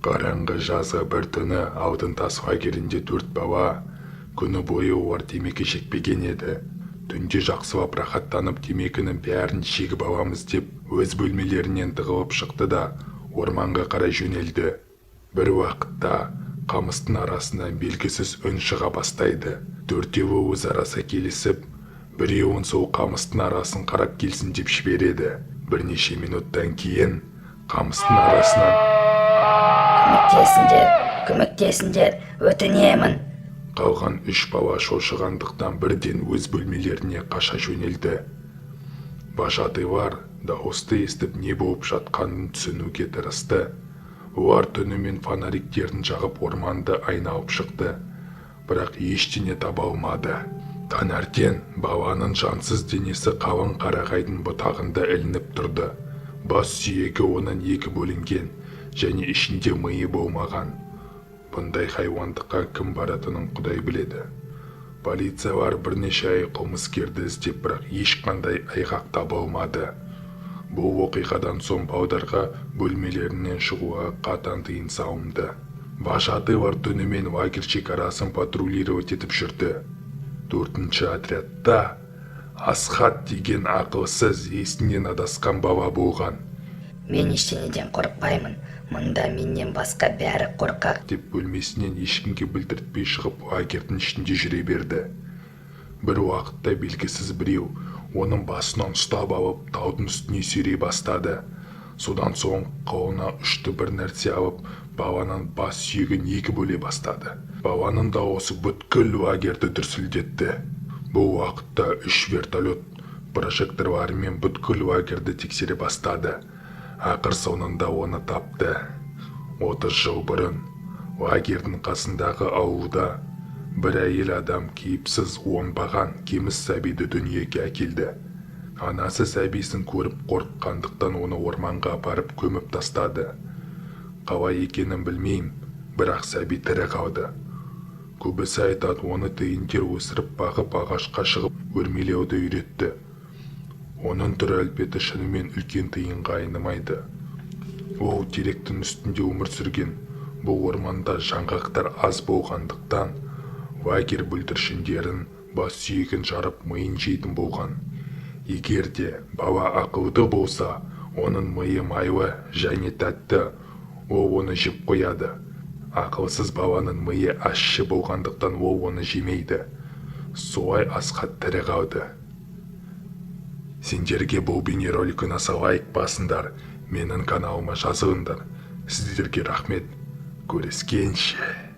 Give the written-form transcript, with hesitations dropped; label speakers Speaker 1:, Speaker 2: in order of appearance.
Speaker 1: Қараңғы жазғы бір түні Алтын тас лагерінде төрт бала. Күні бойы олар темекі шекпеген еді. Түнде жақсылап рахаттанып, темекінің бәрін шегіп аламыз деп, өз бөлмелерінен тығылып шықты да, орманға қарай жөнелді. Бір уақытта қамыстың арасынан белгісіз үн шыға бастайды. Төртеуі өзара келісіп, біреуін сол қамыстың арасын қарап келсін деп жібереді. Бірнеше минуттан кейін қамыстың арасынан:
Speaker 2: Көмектесіңдер, көмектесіңдер, өтінемін!
Speaker 1: Қалған үш бала шошығандықтан бірден өз бөлмелеріне қаша жөнелді. Вожатыйлар дауысты естіп, не болып жатқанын түсінуге тырысты. Олар түнімен фонариктерін жағып, орманды айналып шықты, бірақ ештеңе таба алмады. Таңертең баланың жансыз денесі қалың қарағайдың бұтағында ілініп тұрды. Бас сүйегі оның екі бөлінген және ішінде миы болмаған. Бұндай хайуандыққа кім баратынын Құдай біледі. Полициялар бірнеше ай қылмыскерді іздеп, бірақ ешқандай айғақ таба алмады. Бұл оқиғадан соң балдарға бөлмелерінен шығуға қатаң тыйым салынды. Вожатыйлар түнімен лагерь шекарасын патрулировать етіп жүрді. Төртінші отрядта Асхат деген ақылсыз, есінен адасқан бала болған.
Speaker 2: Мен ештеңеден қорықпаймын, мұнда менен басқа бәрі қорқақ.
Speaker 1: Деп бөлмесінен ешкімге білдіртпей шығып, лагерьдің ішінде жүре берді. Бір уақытта белгісіз біреу оның басынан ұстап алып, таудың үстіне сүйрей бастады. Содан соң қолына ұшты бір нәрсе алып, баланың бас сүйегін екі бөле бастады. Баланың дауысы бүткіл лагерьді дүрсілдетті. Бұл уақытта үш вертолет прожекторларымен бүткіл лагерьді тексере бастады. Ақыр соңында оны тапты. 30 жыл бұрын лагерьдің қасындағы ауылда бір әйел адам кейіпсіз, оңбаған, кеміс сәбиді дүниеге әкелді. Анасы сәбисін көріп қорыққандықтан, оны орманға апарып көміп тастады. Қалай екенін білмеймін, бірақ сәби тірі қалды. Көбісі айтады, оны тиіндер өсіріп бағып, ағашқа шығып өрмелеуді үйретті. Оның түрі әлпеті шынымен үлкен тиынға айнымайды. Ол теректің үстінде өмір сүрген. Бұл орманда жаңғақтар аз болғандықтан, лагерь бүлдіршіндерін бас сүйегін жарып, миын жейтін болған. Егер де бала ақылды болса, оның миы майлы және тәтті, ол оны жеп қояды. Ақылсыз баланың миы ащы болғандықтан, ол оны жемейді. Солай Асхат тірі қалды. Сендерге бұл бейнеролик ұнаса, лайк басыңдар, менің каналыма жазылыңдар. Сіздерге рахмет, көріскенше!